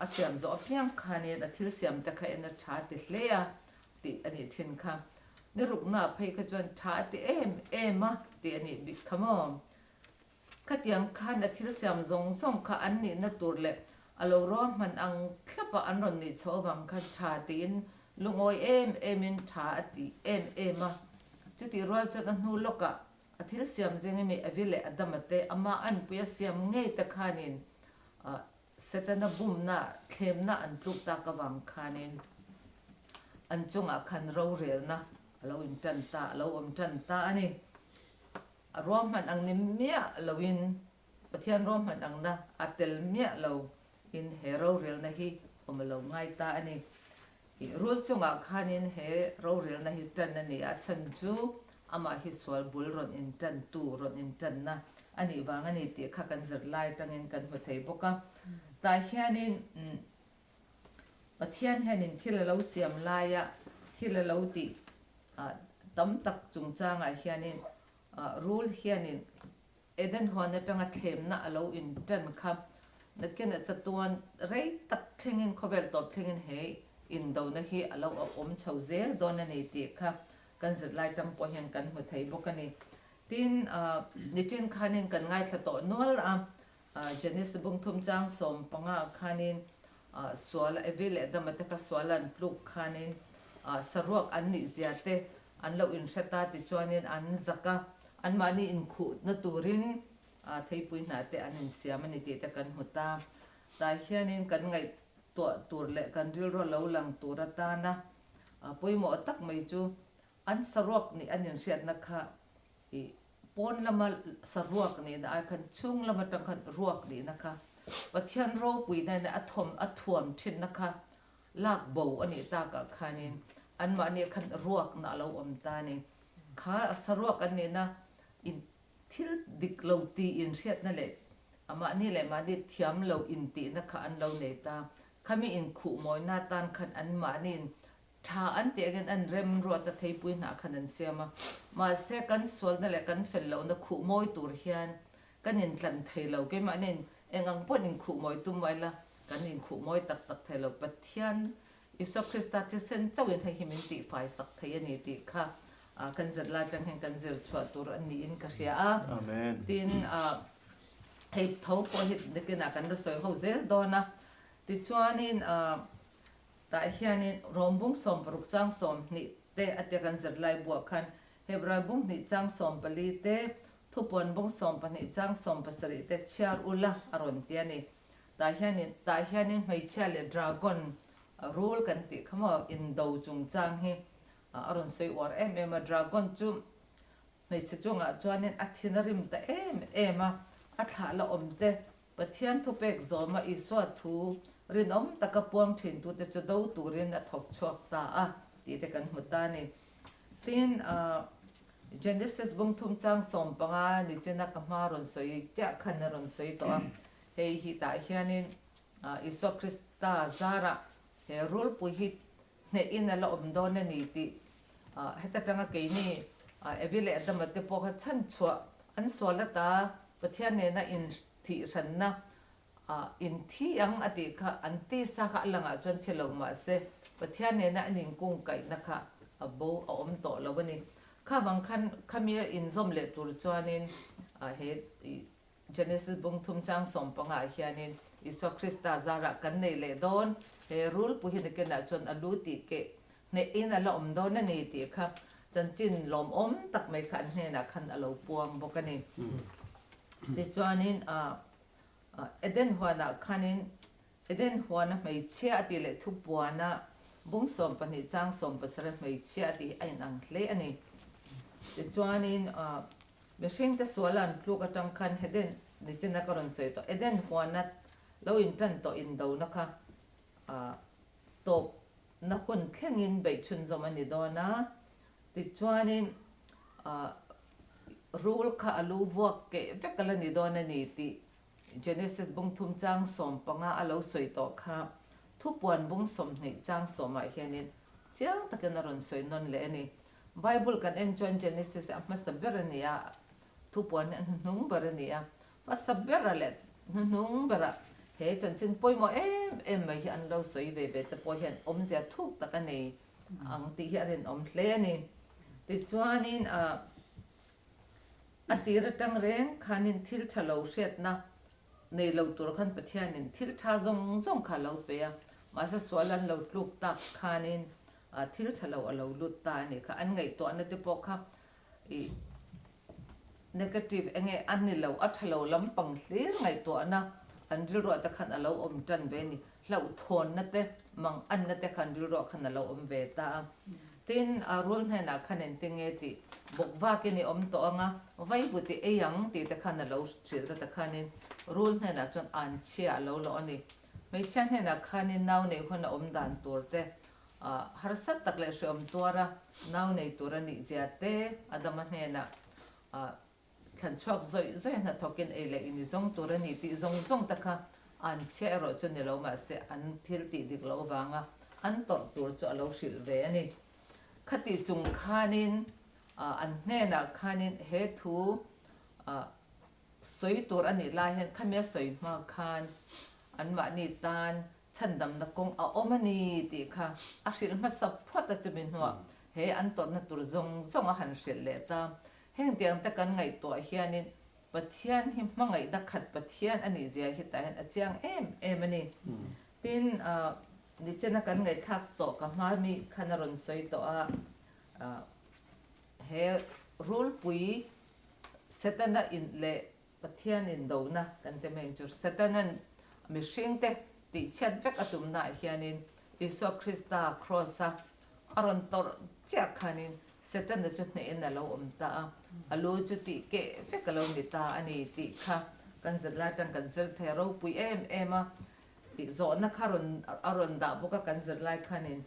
a siam zawh apiang khanin a thil siam te kha en a tha ti hle a tih a nih thin kha. Ni rukna phei kha chuan tha a ti em em a tih a nih bik kha maw? Khatiang khan a thil siam zawng zawng kha an nihna tur leh a lo ruahman ang thlapa an rawn nih chhoh avang khan tha tiin lungawi em emin tha a ti em em a. Chutih rual chuan a hnu lawkah A thil siam zing emi Evi leh Adama te amah anpui a siam ngei te khanin Setana bumna, thlemna an tluk tak avang khanin an chungah khan rorelna a lo intan ta, a lo awm tan ta a ni. A ruahman ang ni miah loin Pathian ruahman angna a tel miah lo in he rorelna hi awm a lo ngai ta a ni. I rul chungah khanin he rorelna hi tan a ni a, chhan chu amah hi sual bul rawn intantu, rawn intanna a nih vang a ni tih kha kan zirlai atangin kan hmu thei bawk a. Tah hianin Pathian hianin thil a lo siam laia thil a lo tih tam tak chungchangah hianin rul hianin Eden huan atanga thlemna a lo intan kha nakin a chatuan rei tak thlengin khawvel tawp thlengin he indona hi a lo awm chho zel dawn a ni tih kha kan zirlai tang pawh hian kan hmu thei bawk a ni. Tin, nichin khanin kan ngaithla tawh nual a, Genesis bung thum chang 15 ah khanin sual Evi leh Adama te kha sual an tluk khanin saruak an nih zia te An lo inhre ta tichuanin an zak a, anmahni inkhuhna turin theipui hnah te an insiam a ni tih te kan hmu ta. Tah hianin kan ngaihtuah tur leh kan rilru lo lang tur atana pawimawh tak mai chu an saruak nih an inhriatna kha i pawn lama saruak nihna ai khan chhung lam atang khan ruak nihna kha Pathian ropuina in a thawm a thuam thinna kha Lak bo a nih takah khanin anmahni khan ruakna a lo awm ta a ni. Kha a saruak an nihna in thil dik lo ti inhriatna leh mahni leh mahni thiam lo intihna kha an lo nei ta. Khami inkhuhmawina atan khan anmahniin tha an tih angin an remruat a theipui hnah khan an siam a. Mahse kan sualna leh kan fel lohna khuhmawi tur hian kan intlan thei lo. Keimahniin eng ang pawhin inkhuhmawi tum mai la, Kan inkhuh mawi tak tak thei lo. Pathian Isua Krista thisen chauhin hei hi min tihfai sak thei a ni tih kha kan zirlai atang hian kan zir chhuah tur a niin ka hria a. Amen. Tin, hei tho pawh hi nakinah kan la sawi ho zel dawn a. Tichuanin tah hianin Rom bung 60 chang 20 te a tia kan zirlai buah khan Hebrai bung hnih chang 14 te, Thupuan bung 12 chang 17 te chhiar ula a rawn ti a ni. Tah hianin tah hianin hmeichhia leh dragon rul kan tih kha maw indo chungchang hi a rawn sawi uar em em a, dragon chu hmeichhe chungah chuanin a thin a rim ta em em a, a thlah la awm te Pathian thupek zawma Isua thu rinawm taka puang thintute chu do turin a thawk chhuak ta a tih te kan hmu ta a ni. Tin, Genesis bung thum chang 15 nichina ka hma rawn sawi chiah khan a rawn sawi tawh a, Hei hi tah hianin Isua Krista zarah he rulpui hi hnehin a la awm dawn a ni tih. Heta tanga keini Evi leh Adama te pawh kha chhanchhuah an sual ata Pathian nena inthihhranna inthi ang a tih kha an tisa kha a langah chuan thi lo mahse Pathian nena an inkungkaihna kha a bo a awm tawh lo a ni. Kha vang khan khami a inzawm leh tur chuanin he Genesis bung thum chang sawmpangah hianin Isua Krista zarah kan nei leh dawn, he rulpui hi nakinah chuan a lu tih keh hnehin a la awm dawn a ni tih kha chanchin lawmawm tak mai kha an hnenah khan a lo puang bawk a ni. Tichuanin Eden huanah khanin Eden huana hmeichhia a tih leh thupuana bung 12 chang 17 hmeichhia a tih hi a inang hle a ni. Tichuanin Mihringte suala an tluk atang khan Eden nichina ka rawn sawi tawh, Eden huana lo intan tawh indona kha tawpna hun thlengin beih chhunzawm a ni dawn a. Tichuanin rul kha a lu vuak keh vek a la ni dawn a ni tih Genesis bung thum chang 15 a lo sawi tawh kha thupuan bung 20 chang sawmah hianin chiang takin a rawn sawi nawn leh a ni. Bible kan en chuan Genesis a hmasa ber a ni a, thupuan hi a hnuhnung ber a ni a. Hmasa bera leh hnuhnung bera he chanchin pawimawh em em mai hi an lo sawi ve ve te pawh hian awmzia thuk tak a nei ang tih hi a rinawm hle a ni. Tichuanin a tir atang reng khanin thil tha lo hriatna nei lo tur khan Pathianin thil tha zawng zawng kha a lo pe a, mahse sual an lo tluk tak khanin thil tha lo a lo lut ta a nih kha. An ngaihtuahna te pawh kha ih negative enge a ni lo, a tha lo lampang hlir ngaihtuahna an rilruah te khan a lo awm tan ve a ni. Hlauhthawnna te, manganna te khan rilruah khan a lo awm ve ta a. Tin, a rul hnenah khan engtinge tih bawk vakin i awm tawh ang a, vaivut i ei ang tih te khan a lo hrilh ta ta khanin rul hnenah chuan anchhia a lo lawh a ni. Hmeichhia hnenah khanin nau neih hun a awm dan tur te Harsat tak leh hreawm tuara nau nei tur a nih zia te Adama hnenah thlan chhuak zawih zawih a hnathawkin ei leh in i zawng tur a ni tih zawng zawng te kha an chhia erawh chu ni lo mahse an thil tih dik loh avanga an tawrh tur chu a lo hrilh ve a ni. Khatih chung khanin an hnenah khanin he thu sawi tur a nih lai hian khami a sawi hma khan anmahni tan Chhandamna kawng a awm a ni tih kha a hrilh hmasa phawt a chumi hnuah he an tawrhna tur zawng zawng a han hrilh leh ta. Heng tiang te kan ngaihtuah hianin Pathian hi hmangaihna khat Pathian a nih zia hi tah hian a chiang em em a ni. Tin, nichena kan ngaihthlak tawh ka hma mi khan a rawn sawi tawh a, he rulpui Setana in leh Pathian indona kan ti mai ang chu. Setanan mihringte tihchhiat vek a tumnaah hianin Isua Krista Kraws-a a rawn tawrh chiah khanin Setana chu hnehin a lo awm ta a, a lu chu tih keh vek a lo ni ta a ni tih kha kan zirlai atang kan zir thei a ropui em em a. Tih zawhna kha rawn a rawn dah bawk a kan zirlai khanin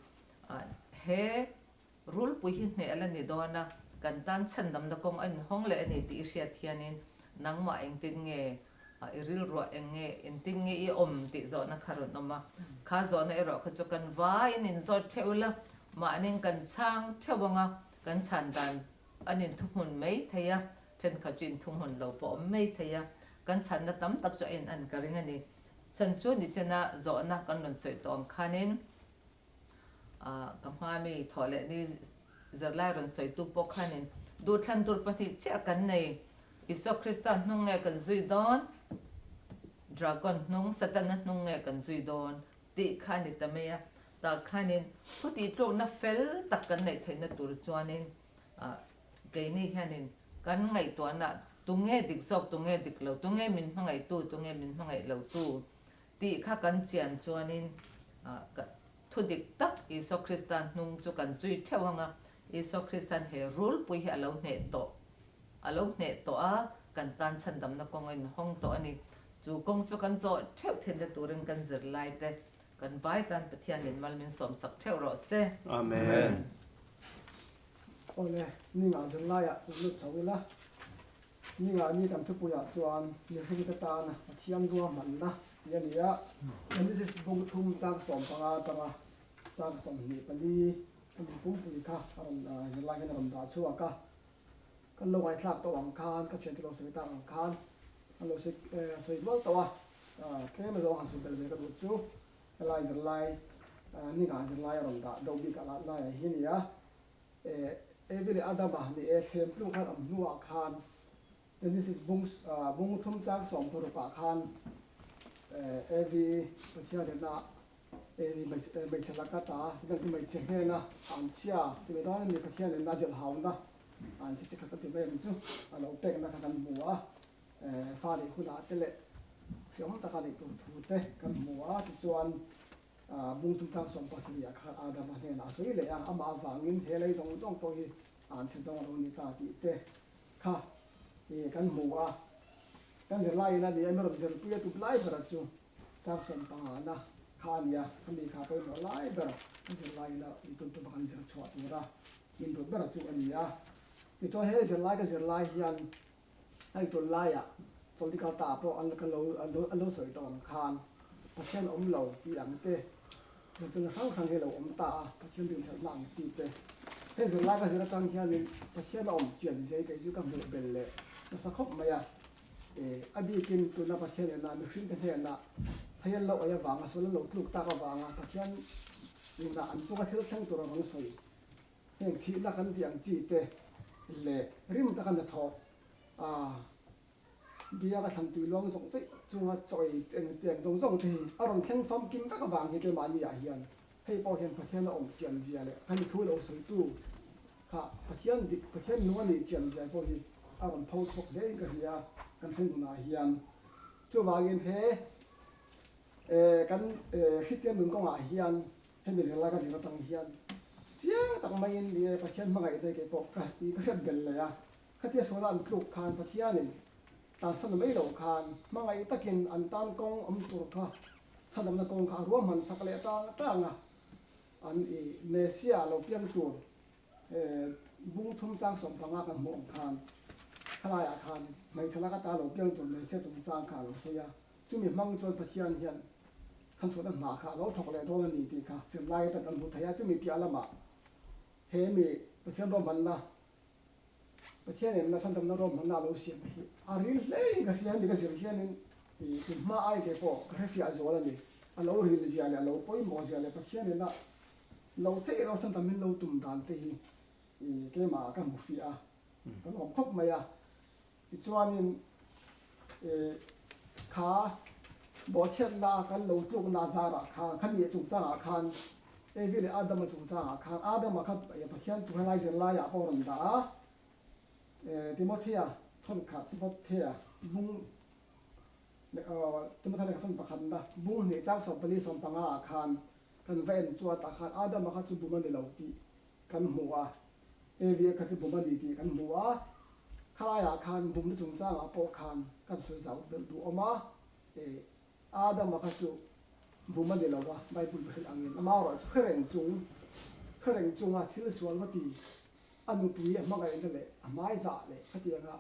he Rulpui hi hneh a la ni dawn a, kan tan chhandamna kawng a inhawng leh a ni tih i hriat hianin nangmah engtin nge i rilruah eng nge engtin nge i awm tih zawhna kha rawn awm a. Kha zawhna erawh kha chu kan vaiin inzawt theuh ila, mahniin kan chhang theuh ang a, kan chhan dan an inthuhmun mai thei a, thenkhat chu inthuhmun lo pawh awm mai thei a, kan chhanna tam tak chu a in-an ka ring a ni. Chhan chu nichina zawhna kan rawn sawi tawh ang khanin, Ka hma mi thawh leh ni zirlai rawn sawitu pawh khanin duhthlan tur pahnih chiah kan nei. Isua Krista hnung nge kan zui dawn? Dragon hnung, Satana hnung nge kan zui dawn? tih kha a ni ta mai a. Tah khanin thu tihtlukna fel tak kan neih theihna tur chuanin keini hianin kan ngaihtuahna tunge dik zawk, tunge dik lo, tunge min hmangaihtu, tunge min hmangaih lotu Tih kha kan chian chuanin thu dik tak Isua Krista hnung chu kan zui theuh ang a, Isua Krista'n he rulpui hi a lo hneh tawh, a lo hneh tawh a, kan tan chhandamna kawng a inhawng tawh a ni. Chu kawng chu kan zawh theuh thinna turin kan zirlai te, kan vai tan Pathianin mal min sawmsak theuh rawh se. Amen. Awle, ni ngah zirlaiah kan lut chho ila. Ni ngah ni kan thupuiah chuan mihringte tana Pathian ruahmanna tih a ni a. Genesis bung thum chang 15 atanga chang 24. Ka nun pumpui kha a rawn zirlai hian a rawn dah chhuak a, kan lo ngaithlak tawh ang khan, ka thiante lo sawi tak ang khan an lo sawi dual tawh a, tlem azawng han sawi belh ve ka duh chu helai zirlai ningah zirlai a rawn dah deuh bik a laiah hi a ni a, Evi leh Adama ni e thlem tluk khan awm hnuah khan Genesis bung bung thum chang 16 ah khan Evi Pathian hnena Evi hmeichhe laka ta tichuan chu hmeichhe hnena anchhia ti mai dawn a ni Pathian hnena zilh hauna anchhe chi khat a ti mai ang chu a lo pekna kha kan hmu a, fa neih hunah te leh hriam taka neih tur thu te kan hmu a tichuan bung thum chang 17 ah khan Adama hnenah a sawi leh a, amah avangin he lei zawng zawng pawh hi anchhe dawng a lo ni ta tih te Kha i kan hmu a, kan zirlaiin a ni a, mi rawn zirpui a tup lai ber chu chang 15 na kha a ni a, khami kha pawimawh lai ber kan zirlaiin a i tum tum a kan zir chhuah tura min duh ber chu a ni a. Tichuan he zirlai ka zirlai hian a i tul laiah chawlhni kal ta pawh an kan lo an lo sawi tawh ang khan Pathian awm lo tih ang te Zirtirna hrang hrang hi a lo awm ta a, Pathian rinhlelhna ang chi te. Hei zirlai ka zir atang hianin Pathian a awm chian zia hi kei chu ka hmuh bel leh nasa khawp mai a. A bikin tuna Pathian ena mihringte hnenah thei an lo ei avanga sual an lo tluk tak avanga Pathian ina an chunga thil thleng tur a rawn sawi. Heng thihna kan tih ang chi te leh rim taka hnathawh a Biak a thlan tui luang zawng zawih chunga chaw ei eng tiang zawng zawng te hi a rawn thleng famkim vek avang hi keimahni ah hian hei pawh hian Pathian a awm chian zia leh kan i thu lo sawitu kha Pathian dik Pathian nung a nih chian zia pawh hi a rawn pho chhuak hle in ka hria kan thleng hunah hian. Chuvangin he kan Kristian nun kawngah hian hemi zirlai ka zir atang hian chiang tak maiin ni e Pathian hmangaih te kei pawh ka ka hriat bel leh a. Khatia suala an tluk khan Pathianin tlansan mai lo khan hmangaih takin an tan kawng awm tur kha chhandamna kawng kha a ruahman sak leh tang tang a, an i Messiah lo piang tur bung thum chang 15 kan hmuh ang khan khalaiah khan hmeichhe lak ata lo piang tur Messiah chungchang kha a lo sawi a, chumi hmang chuan Pathian hian chhanchhuahna hna kha a lo thawk leh dawn a ni tih kha zirlai atan kan hmu thei a, chumi piah lamah he mi Pathian ruahmanna Pathian in chhandamna ruahmanna a lo siam hi a ril hle in ka hria a ni, ka zir hianin i kum hma ai ke pawh ka hrefiah zual a ni, a lo ril zia leh a lo pawimawh zia leh Pathian in a lo theih lo chhandam min lo tum dan te hi i keimah ah ka hmu fiah a, ka lawm khawp mai a. Tichuanin i kha bawhchhiatna a kan lo tlukna zarah khan khami chungchangah khan Evi leh Adama chungchangah khan Adama kha Pathian thu helai zirlaiah pawh a rawn dah a, Timothea thawnkhat Timothea bung Timothea lehkha thawn pakhatna bung hnih chang 14 15 ah khan kan va en chuan tah khan Adama kha chu bum a ni lo tih kan hmu a, Evi kha chu bum a ni tih kan hmu a, khalaiah khan bumna chungchangah pawh khan kan sawi zau belh duh awm a, Adama kha chu bum a ni lo va, Bible hrilh angin amaherawh chu hre reng chung, hre reng chunga thil sual va ti, a nupui a hmangaihna leh a hmaizah leh khatianga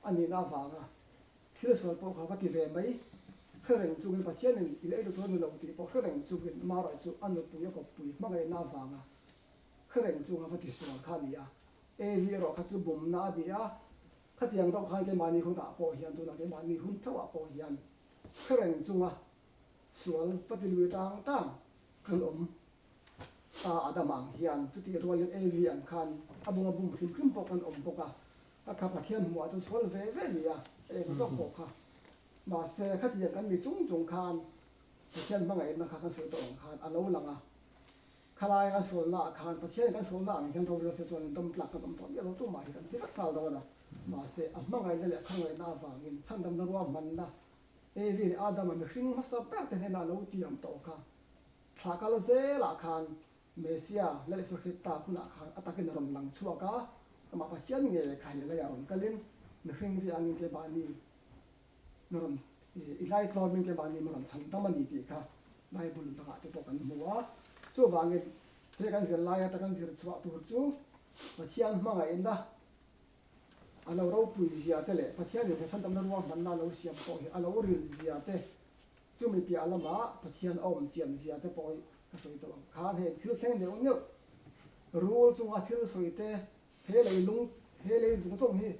a nihna avanga thil sual pawh kha va ti ve mai, hre reng chungin Pathianin i lei lutur a ni lo tih pawh hre reng chungin amaherawh chu a nupui a kawppui hmangaihna avanga hre reng chunga va ti sual kha a ni a, Evi erawh kha chu bumna a ni a, Khatiang deuh khan keimahni hunah pawh hian tunah keimahni hun theuhah pawh hian hre reng chunga sual va ti lui tang tang kan awm ta Adama ang hian chutih rualin Evi ang khan a bunga bum hrim hrim pawh kan awm bawk a, a kha Pathian hmuhah chuan sual ve ve ni a, eng zawk pawh kha. Mahse khatiang kan ni chung chung khan Pathian hmangaihna kha kan sawi tawh ang khan a lo lang a, Khalai kan sualna ah khan Pathian kan sualna ang hian rorel se chuan dam tlak kan awm tawh miah lo tumah hi kan thi vek nghal dawn a. Mahse, a hmangaihna leh a khangaihna avangin chhandamna ruahmanna Evi leh Adama mihring hmasa ber te hnenah lo tiam tawh kha thla kal zelah khan Messia Lal Isua Krista hunah khan a takin a rawn lang chhuak a, amah Pathian nge kha hi leiah rawn kalin mihring te angin keimahni Mi rawn i ngaitlawmin keimahni mi rawn chhan dam a ni tih kha Bible dangah te pawh kan hmu a. Chuvangin he kan zir lai ata kan zir chhuah tur chu Pathian hmangaihna a lo ropui zia te leh Pathianin he chhandamna ruahmanna a lo siam pawh hi a lo ril zia te, chumi piah lamah Pathian a awm chian zia te pawh hi ka sawi tawh ang khan heng thil thleng neuh neuh. Rul chunga thil sawi te, he leilung, he lei chung zawng hi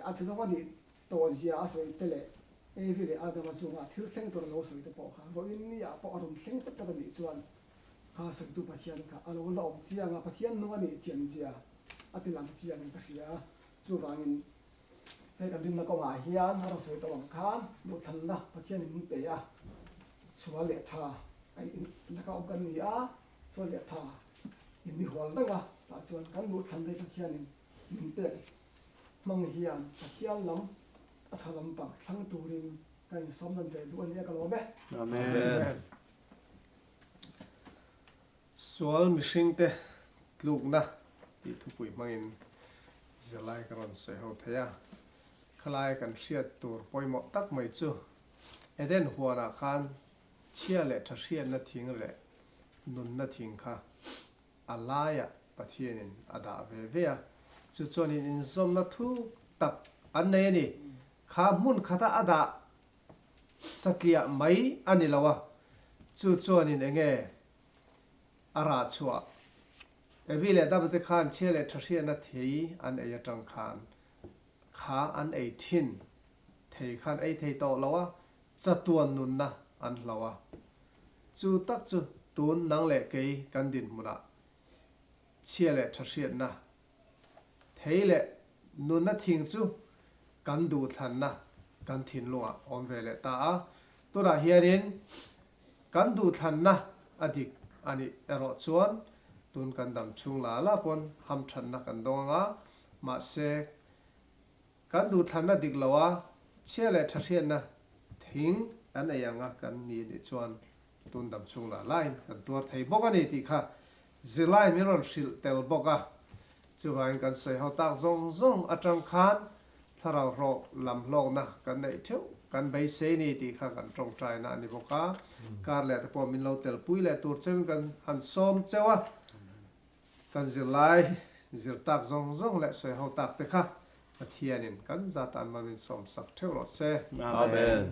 a che dawng a nih tawh zia a sawi te leh Evi leh Adama chunga thil thleng tur a lo sawi te pawh kha vawiin ni ah pawh a rawn thleng chat chat a nih chuan kha sawitu Pathian kha a lo la awm chiang a, Pathian nung a nih chian zia a ti lang chiangin ka hria. Chuvangin hei kan rinna kawngah hian a rawn sawi tawh ang khan duhthlanna Pathianin min pe a, sual leh tha a inlaka awm kan ni a, sual leh tha in mi hual reng a, tah chuan kan duhthlan daih Pathianin min pek hmang hian Pathian lam a tha lampang thlang turin kan insawm dan ve duh a nia ka lawm e. Amen. Sual mihringte tlukna tih thupui hmangin zirlai ka rawn sawi ho thei a. Khalai kan hriat tur pawimawh tak mai chu Eden huanah khan chhia leh tha hriatna thing leh nunna thing kha a laiah Pathianin a dah ve ve a. Chu chuanin inzawmna thuk tak an nei a ni. Kha hmun khata a dah Satliah mai a ni lo a, chu chuanin enge a rah chhuah? Evi leh Adama te khan chhia leh tha hriatna thei an ei atang khan kha an ei thin thei khan ei thei tawh lo a, chatuan nunna an hlo a. Chu tak chu tun nang leh kei kan dinhmunah chhia leh tha hriatna Thei leh nunna thing chu kan duhthlanna kan thinlungah awm ve leh ta a. Tunah hianin kan duhthlanna a dik a nih erawh chuan tun kan dam chhung la la pawn hamthatna kan dawng ang a, mahse kan duhthlanna dik lo a chhia leh tha hriatna thing kan ei ang a kan ni nih chuan Tun dam chhung lah laiin kan tuar thei bawk a ni tih kha zirlai min rawn hrilh tel bawk a. Chuvangin kan sawi ho tak zawng zawng atang khan thlarau hlawk lam hlawkna kan neih theuh kan beisei ni tih kha kan tawngtaina a ni bawk a. Kar leh te pawh min lo telpui leh tur cheuhin kan han sawm cheuh a. Kan zirlai zir tak zawng zawng leh sawi ho tak te kha Pathianin kan zat an mal min sawm sak theuh rawh se. Amen.